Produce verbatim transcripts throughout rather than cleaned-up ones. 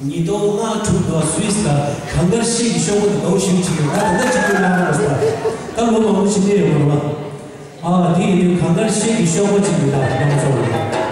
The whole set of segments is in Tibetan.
ཉིས་སྟོང་ལྔ་དྲུག་ལོ་སུད་སི་ལ་གངས་དཀར་གཤེད་ཀྱི་གཤོག་པ་དེ་ལོ་ཞིག་ཅིག་ཡོད་ན། ད་ལྟ་གཅིག་པུ་ལ་ང་ས་ད་ལོ་མང་པོ་ཕྱིན་ནས་ཡོད་མ་རེད་པ། ཨ་དེ་ཡིན་དུས་གངས་དཀར་གཤེད་ཀྱི་གཤོག་པ་ཅིག་ཡིན་ད་ང་ཚོ་ལ། ད་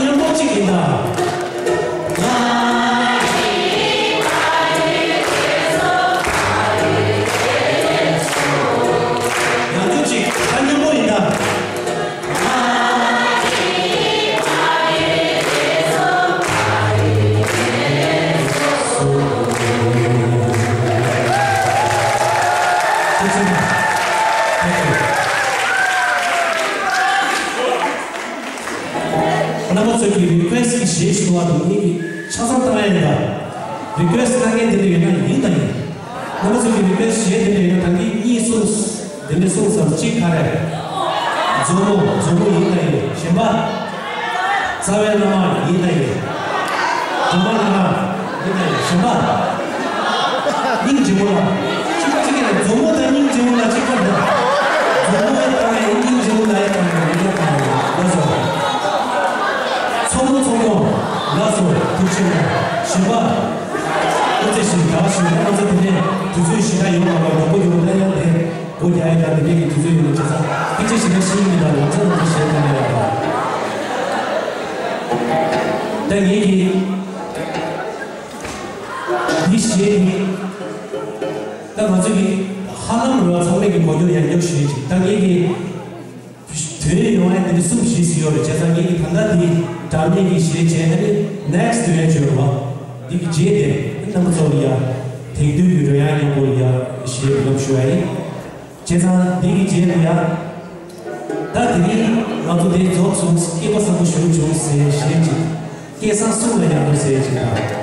མཉམ་པོ་གཅིག་ཡིན་ད། ཡང་བསྐྱར་གཅིག་ད་མཉམ་པོ་ཡིན་ད། རྣམ་པ་ཚོས་ཀྱི་རི་ཀུ་ཨེ་སི་ཀྱི་གཞས་ཤིག་འདུག་པ། དེ་གཉིས་ཀྱི་ཆ་ཚང་བཏང་ཡ་ཡིན་ད། རི་ཀུ་ཨེ་སི་གནང་མཁན་དེ་འདྲ་ཡོད་ན་ཡིན་ད་ཡིན། རྣམ་པ་ཚོས་ཀྱི་རི་ཀུ་ཨེ་སི་གཞས་དེ་འདྲ་ཡོད་ན་ད་གིན་གཉིས་གསུངས། དེ་ནས་གསུངས་ཙམ་གཅིག་ག་རེ། མཛོ་མོ་མཛོ་མོ་ཡིན་ད་ཡིན། གཞན་པ། རྩ་བའི་བླ་མ་ཡིན་ད་ཡིན། སྒྲོལ་མ་བླ་མ་ཡིན་ད་ཡིན། གཞན་པ། སྙིང་རྗེ་མོ་ལ། གཅིག་པ་གཅིག་གིས་མཛོ་མོ་དང་སྙིང་རྗེ་མོ་ལ་གཅིག་པ་འདྲ། མཛོ་མོ་ཡི་བཏང་ཡིན། སྙིང་རྗེ་མོ་ལ་ཡི་བཏང་ཡིན། ཡིན་ད་བཏང་ཡིན། ལགས་སོ། མཚོ་མོ་མཚོ་མོ། ལགས་སོ། ཐུགས་རྗེ་ཆེ། གཞན་པ། ཨོ་ཙི་ཞིག་ག་ཞིག་ཨོ་ཙི་དེ་ནས། ཤེས་མི་དང་ལོ་ཙཱ་རྣམ་པ་ཞལ་དུ་ལེན་ཡོད་པ། ད་ངེད་ཀྱིས་འདི་གཞས་འདི། ད་ང་ཚོ་གི་ཧ་ལམ་རོ་ཚང་མས་ཀྱི་གོ་རྒྱུ་ཡང་རྒྱུ་ཞུས་ཅིག་ད་ངེད་ཀྱི་དོན་ཡོང་ཡ་འདི་གསུམ་བཞི་ཞིག་ཡོད་རེད། བྱས་ཙང་ངེད་ཀྱི་ད་ལྟ་འདི་སྒྲ་སྙན་གྱི་གཞས་བྱས་ཨ་ནི་next དོན་ཡ་བརྗོད་རོགས། འདི་གི་རྗེས་དེ་རྣམ་པ་ཚོ་ལ་ཡ་དེང་དུས་ཀྱི་རོལ་དབྱངས་མཉམ་པོ་ལ་ཡ་གཞས་ལབ་ཞུ་ཡ་ཡིན། བྱས་ཙང་འདི་གི་རྗེས་ལ་ཡ། ད་དེ་རིང་ང་ཚོ་དེ་རྫོགས་སོང་། སྐལ་བ་བཟང་པོ་ཞིག་བྱུང་ཟེར་བཤད་ཅིག་སྐལ་བཟང་གསུམ་ལ་ཡང་དུ་ཟེར་ཅིག་དང་།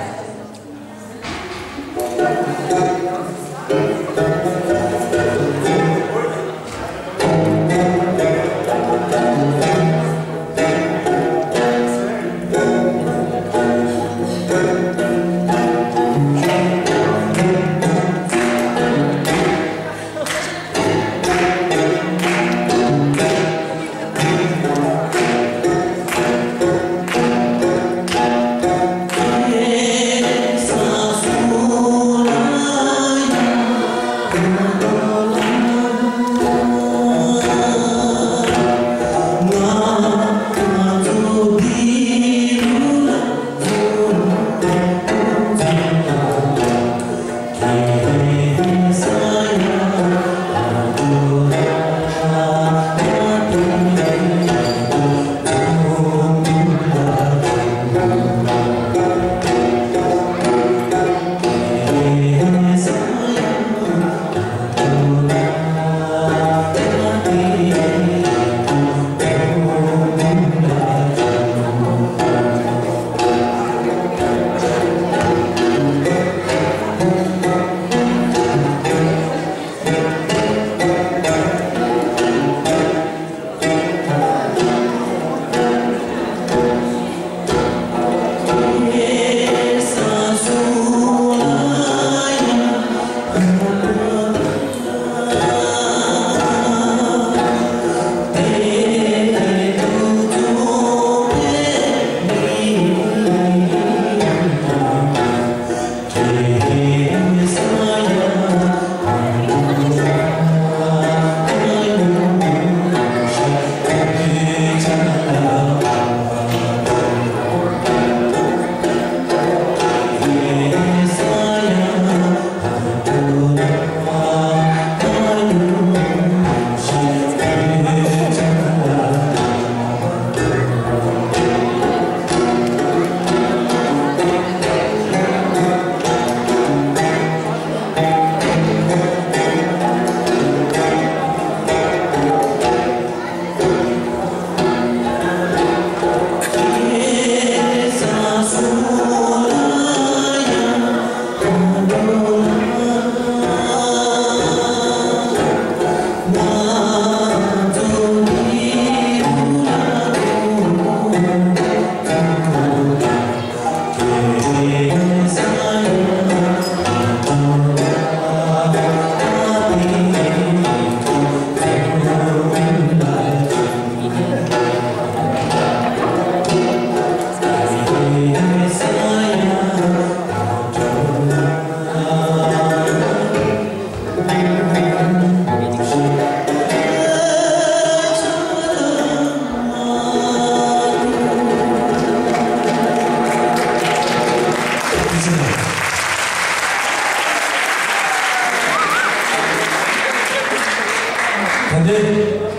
ད་ལྟའི་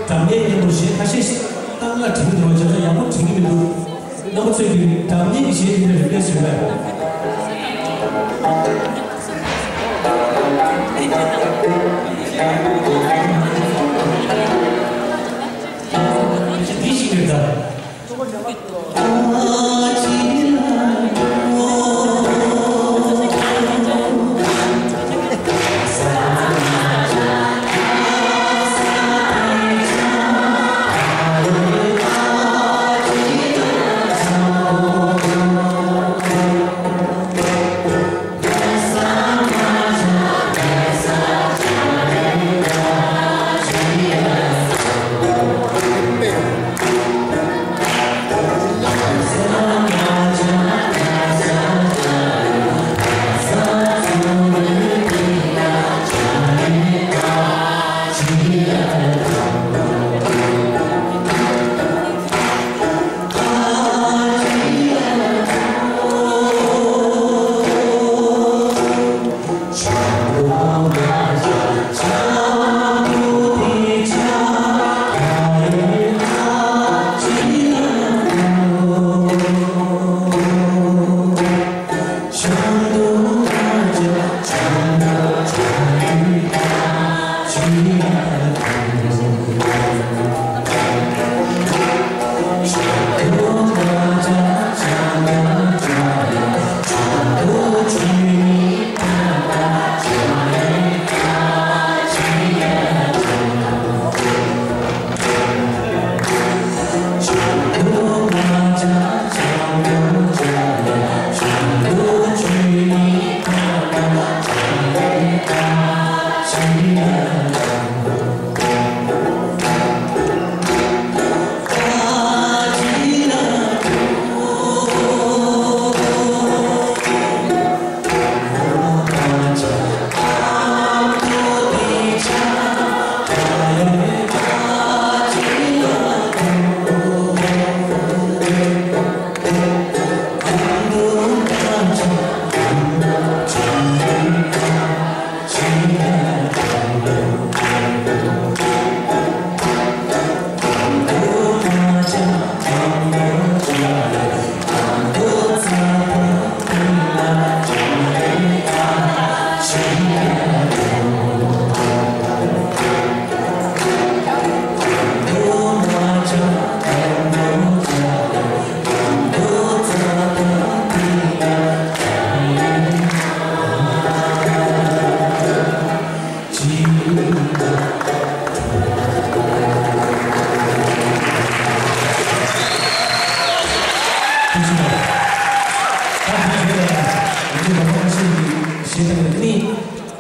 སྒྲ་སྙན་སྙན་པོ་ཞིག་ཁ་ཤས་ཤིག་བཏང་ན་དྲན་གྱི་འདུག་བྱས་ཙང་ཡག་པོ་དྲན་གྱི་མི་འདུག་རྣམ་པ་ཚོས་ཀྱི་སྒྲ་སྙན་གྱི་གཞས་དེ་འདྲ་རིག་པས་བཟོས་པས། འདི་ཞིག་རེད་ད།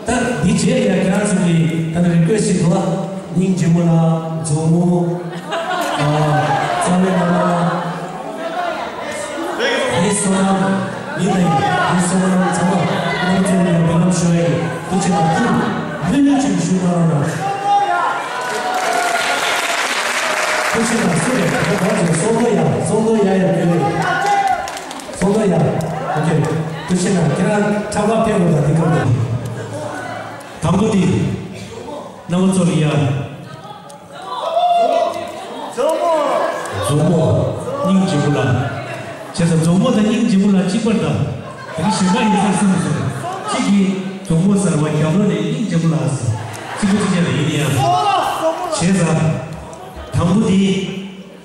ད་འདི་རྗེས་ལ་ཡང་ཁྱེད་རང་ཚོ་གིས་ད་ནི་རི་ཀུ་ཨེ་སི་ཞིག་འདུག་ཨ། སྙིང་རྗེ་མོ་ལ་མཛོ་མོ། ཨ། རྩ་བའི་བླ་མ། ཨེ་བསོད་ནམས། ཡིན་ད་ཡིན། ཨེ་བསོད་ནམས་ཚང་མ་རྣམ་ཚོ་ཡང་འབུལ་ལམ་ཞུ་ཡ་ཡིན། ཐུགས་རྗེ་གནང་། ཐུགས་ལྷོད་ལྷོད་ཅིག་ཞུ་གནང་རོགས་གནང་། ཐུགས་རྗེ་གནང་། སུ་རེད། ད་ག་ཚོད་སོང་དོ་ཡ། སོང་དོ་ཡ་ཡ་ཡོད་རེད། སོང་དོ་ཡ། ཨོ་ཁེ། ཐུགས་རྗེ་གནང་། ཁྱེད་རང་འཁྲབ་ཁ་ཕེབས་དགོས། ད་འདི་སྐབས་དང་པོ་འདི། རྣམ་པ་ཚོ་ལ་ཡ། མཛོ་མོ། མཛོ་མོ། སྙིང་རྗེ་མོ་ལ། བྱས་ཙང་མཛོ་མོ་དང་སྙིང་རྗེ་མོ་ལ་གཅིག་པ་འདྲ། དེ་གཞན་པ་ཡིན་ས་བསམ་སོང་། གཅིག་གིས་མཛོ་མོ་ཟེར་བ་རྒྱབ་ལོགས་ནས་སྙིང་རྗེ་མོ་ལ་ཟེར། གཅིག་པ་གཅིག་རྐྱང་རེད། ཡིན་ཡང་། བྱས་ཙང་། དང་པོ་འདི།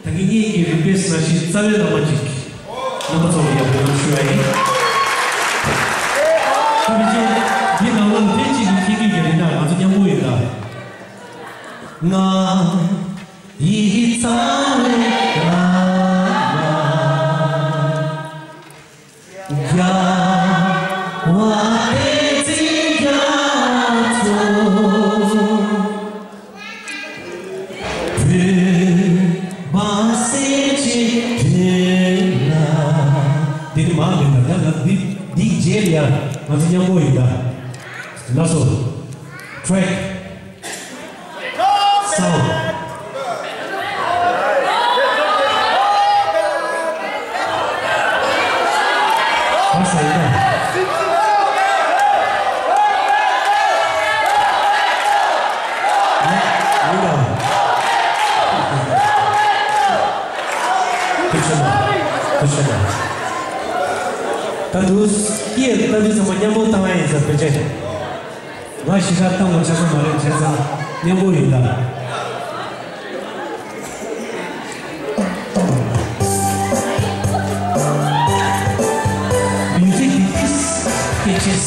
ད་གིན་ངེད་ཀྱི་རི་ཀུ་ཨེ་སི་ནང་བཞིན་རྩ་བའི་བླ་མ་གཅིག་རྣམ་པ་ཚོ་ལ་ཡག་པོ་ཡོང་ཞུ་བ་ཡིན། ད་མི་ཚེ་འདི་ནང་ལོགས་ལ་ཕན་ཅིག་གི་ཁྱེད་ཀྱི་རིན་ཐང་ང་ཚོ་མཉམ་པོ་ཡོད་ད། ང་ཡི་རྩ་བའི་བླ་མ། རྒྱལ་བ་བསྟན་འཛིན་རྒྱ་མཚོ། བོད་པ་སེམས་ཅན་དོན་ལ། འདི་ནི་མ་མིན་ལ་ད་ལ་འདི་འདི་རྗེས་ལ་ཡང་ང་ཚོ་མཉམ་པོ་ཡིན་ད། ལགས་སོ། ཊེག་སའུན་ཌི། བར་ས་ཡིན་ད། ཡིན་ད། ཐུགས་རྗེ་གནང་། ཐུགས་རྗེ་གནང་། ད་དུང་སྐད་ལྟ་དུས་ཚང་མ་མཉམ་པོ་བཏང་ཡ་ཡིན་ས་བོད་ཆས། ང་ཞེ་དྲག་བཏང་བ་ཆགས་ས་མ་རེད། བྱས་ཙང་མཉམ་པོ་ཡིན་ད། Music is peaches.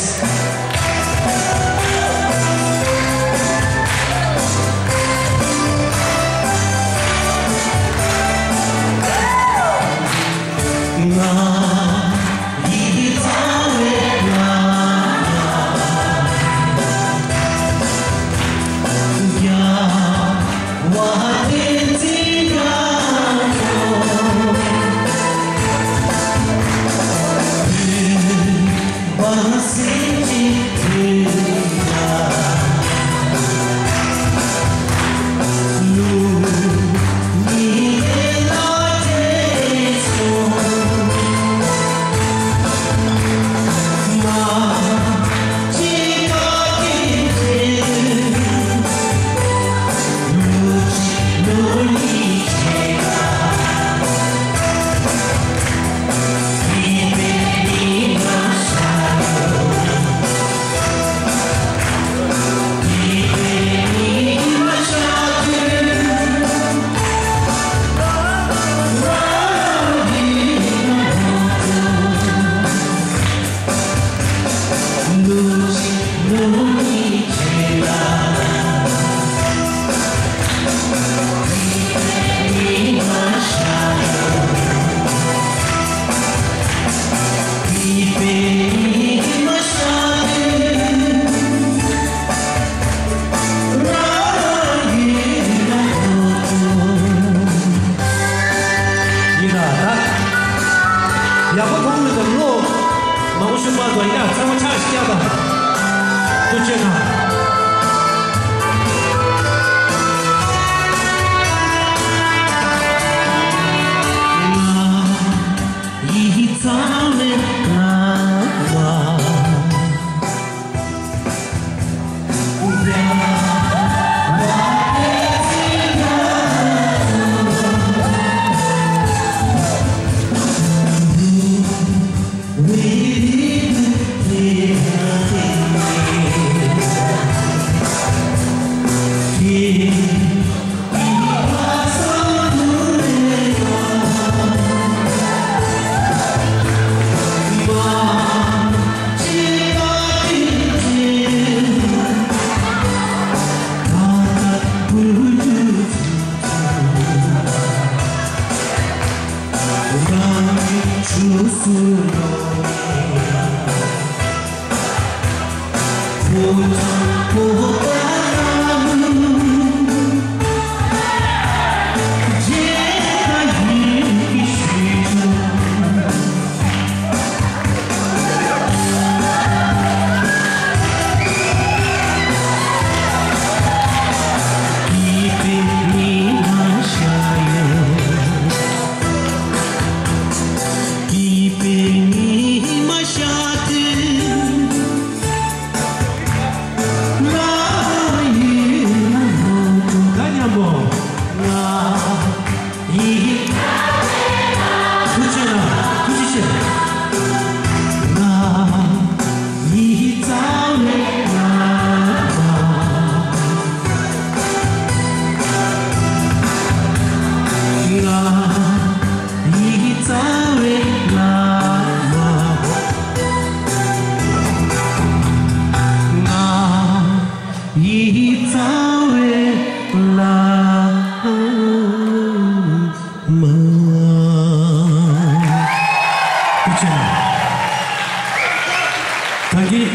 ད་གིན་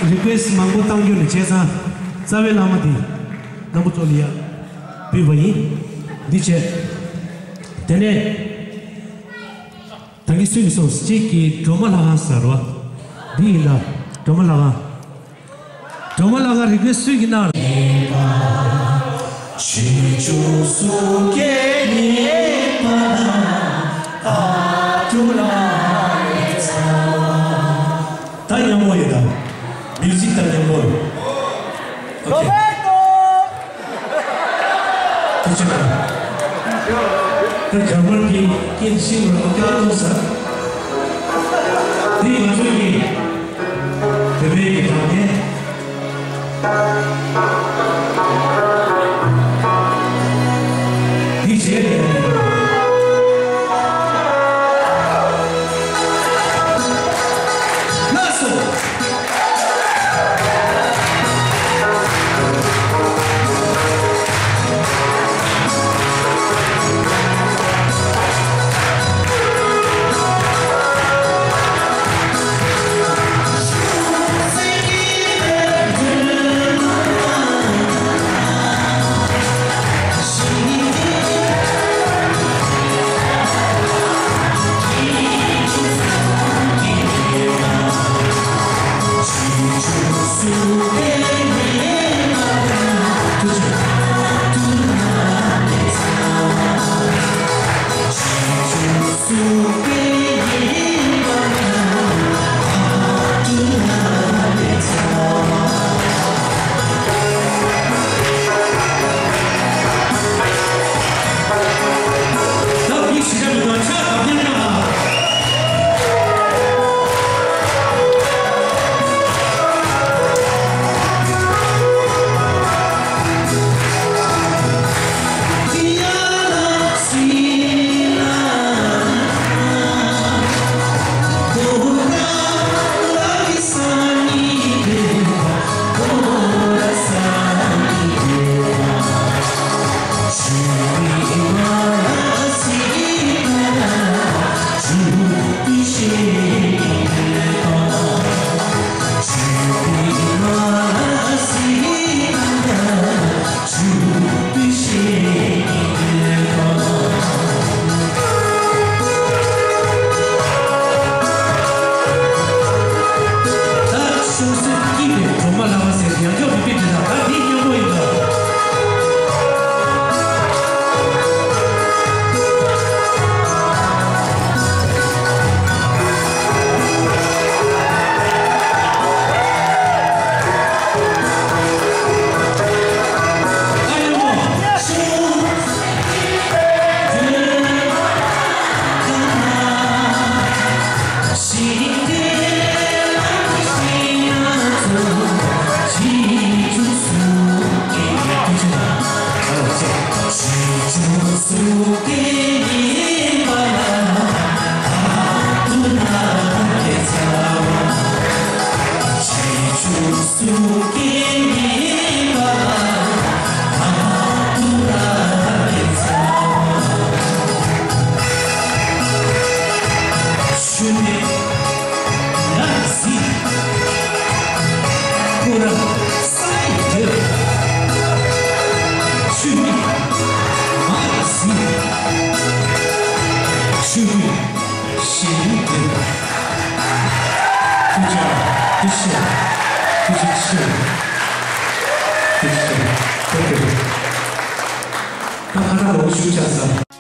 རི་ཀུ་ཨེ་སི་མང་པོ་བཏང་རྒྱུ་ནི་བྱས་ཙང་རྩ་བའི་བླ་མ་དེ་རྣམ་པ་ཚོ་ལ་ཡ་ཕུལ་བ་ཡིན། འདི་བྱས། དེ་ནས་ད་གིན་སུས་ཀྱིས་གསུངས། གཅིག་གིས་སྒྲོལ་མ་ལྷ་ཁང་ཟེར་བ་འདི་ཡིན་ད། སྒྲོལ་མ་ལྷ་ཁང་། སྒྲོལ་མ་ལྷ་ཁང་རི་ཀུ་ཨེ་སི་སུས་ཀྱིས་གནང་། ད་མཉམ་པོ་ཡོད་ད། མིའུ་ཟིག་དང་མཉམ་པོ། ཨོ་ཁེ། ཐུགས་རྗེ་གནང་། ད་རྒྱ་དམར་གྱི་སྐད་ཤེས་རོགས་སྐད་གཏོང་ས། འདི་ང་ཚོ་གི་བོད་པའི་གི་སྒྲ་སྙན། འདི་བྱས་ནས། ལགས་སོ། ཆེ། ཐུགས་རྗེ་ཆེ། ཐུགས་རྗེ་ཆེ། Thank you. ད་ཁ་ཁ་ལོ་ཞུ་བྱ་ས།